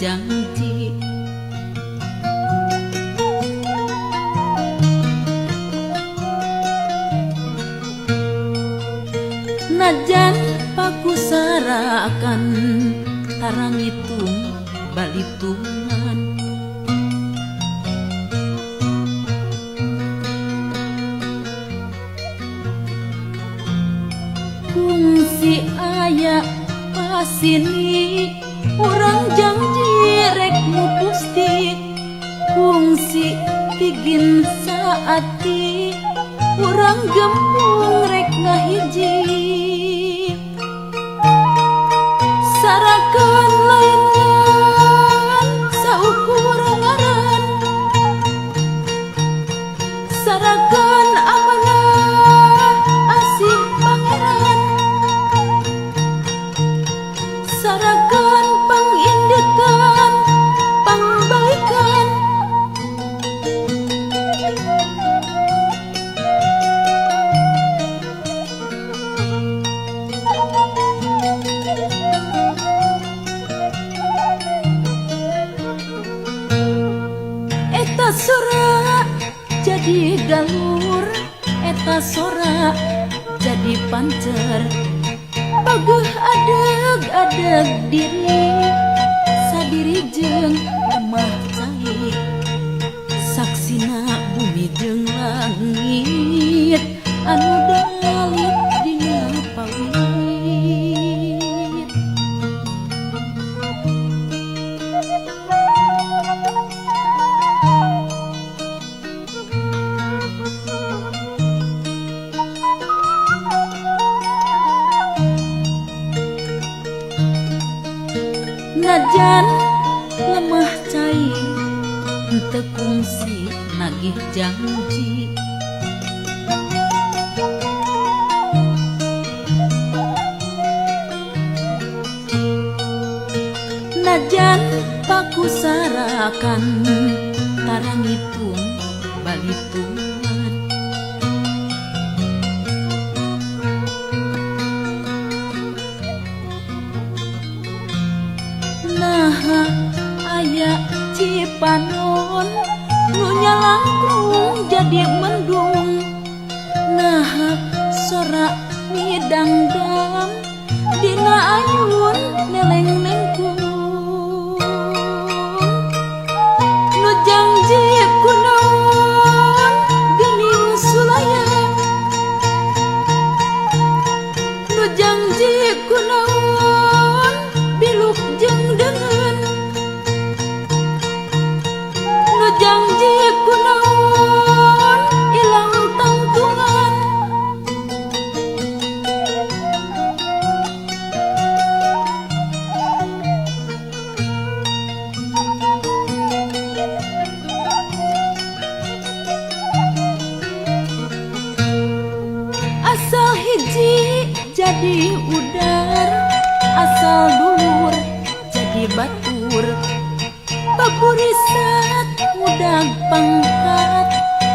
Janji. Najan pakusarakan tarang hitung balitungan, kungsi aya pasini urang janji rek mupusti, kungsi pigin saati urang gempung rek ngahiji. Sarakan laingan saukur ngaran, sarakan amanah asih pangeran, sarakan pangindekan pangbaikan. Eta sora jadi galur, eta sora jadi pancer, pageuh adeg-adeg diri sadiri jeung lemah cai, saksina bumi jeung langit anu dalit dina pawit. Najan lemah cai henteu kungsi nagih janji, najan pakusarakan tarang hitung balitungan, naha aya Cipanon nu nyalangkrung jadi mendung, naha sora midangdang dina ayun neleng nengkung. Nu janji kunaon geuning sulaya, nu janji kunaon biluk jeung deungeun, nu janji kunaon ilang tangtungan. Asal hiji jadi udar, asal dulur jadi batur, paburisat mudag pangkat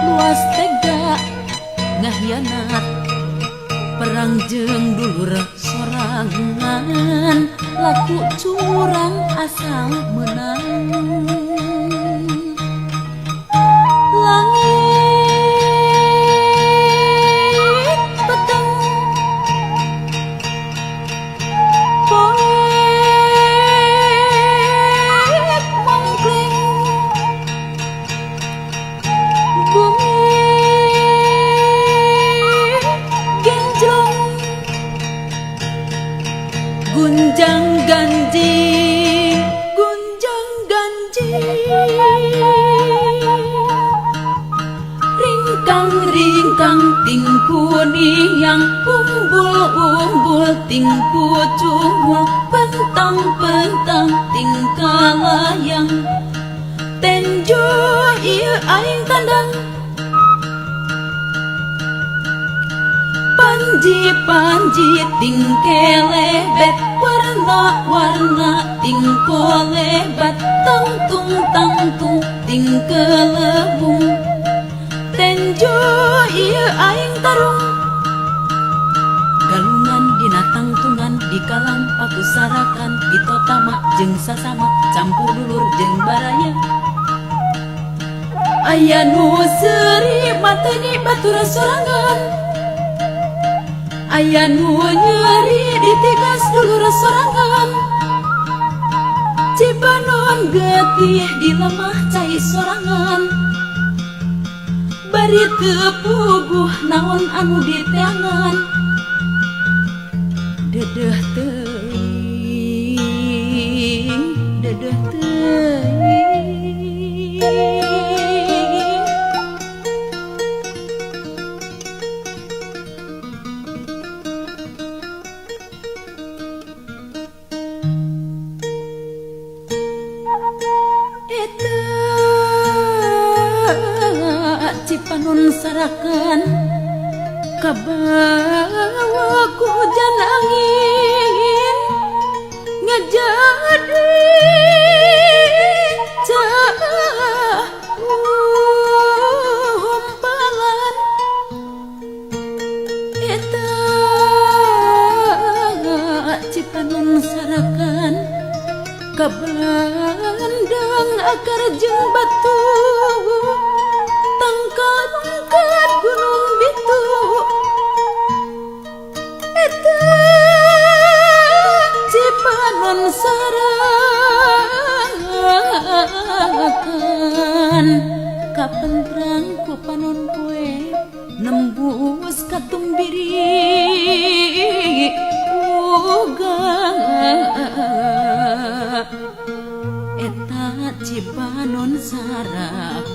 luas tega ngahianat, perang jeung dulur sorangan laku curang asal menang. Langit peteng poek mongkleng, bumi genjrong gunjang ganjing gunjang ganjing, ringkang ringkang tingku niang, umbul umbul tingku cungul, pentang pentang tingkalayang, tenjo ieu aing tandang. Panji panji tingkelebet, warna warna tingkolebat, tangtung tangtung tingkelebung, tenjo ieu aing tarung. Galungan dina tangkal. tungtungan dikalang paku sarakan bitotama jeung sasama campur dulur jeung baraya. Aya nu seuri mateni batur sorangan, aya nu nyeri ditigas dulur sorangan. Cipanon getih di lemah cai sorangan, bari teu puguh naon anu diteangan. Dedeh teuing, dedeh teuing. Eta Cipanon sarakan kabawa ku hujan angin ngajadi caah umpalan. Eta Cipanon sarakan kabandang akar jeung batu tangkal mungkat gunung bitu. Eta Cipanon sarakan kapentrang ku panon poe nembus katumbiri uga. Eta Cipanon sarakan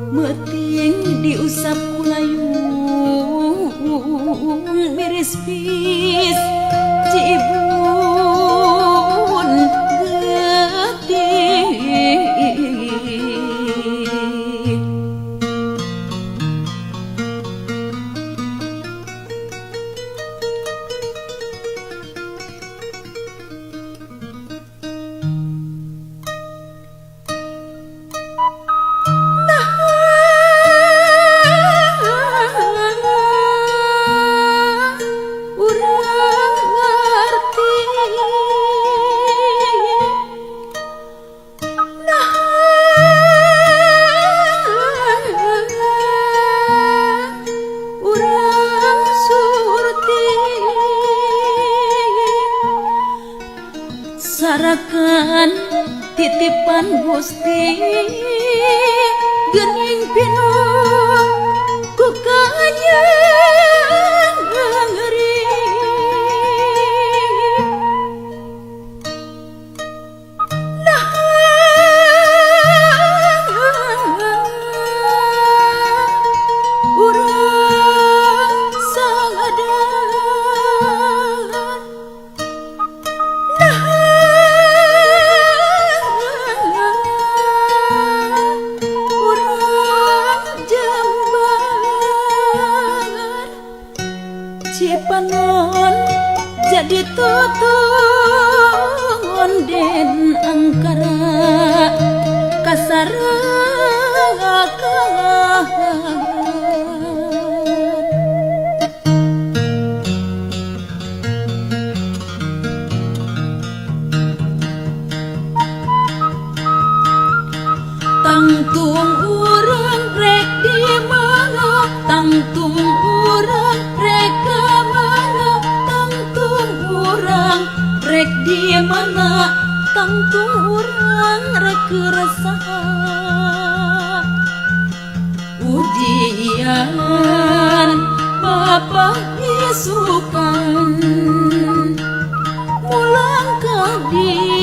meuting diusap ku layung miris pis Cibun getih. Urang ngerti, nah urang surti sarakan titipan Gusti geuning pinuh ku kanyang ngeri. Nah urang sadar, nah urang jembar. Cipanon jadi tutung den angkara kasarakan. Tangtung urang rek di mana, tangtung urang rek ka mana, tangtung urang rek di mana, tangtung urang rek keresaha. Ujian bapak isukan mulang ka di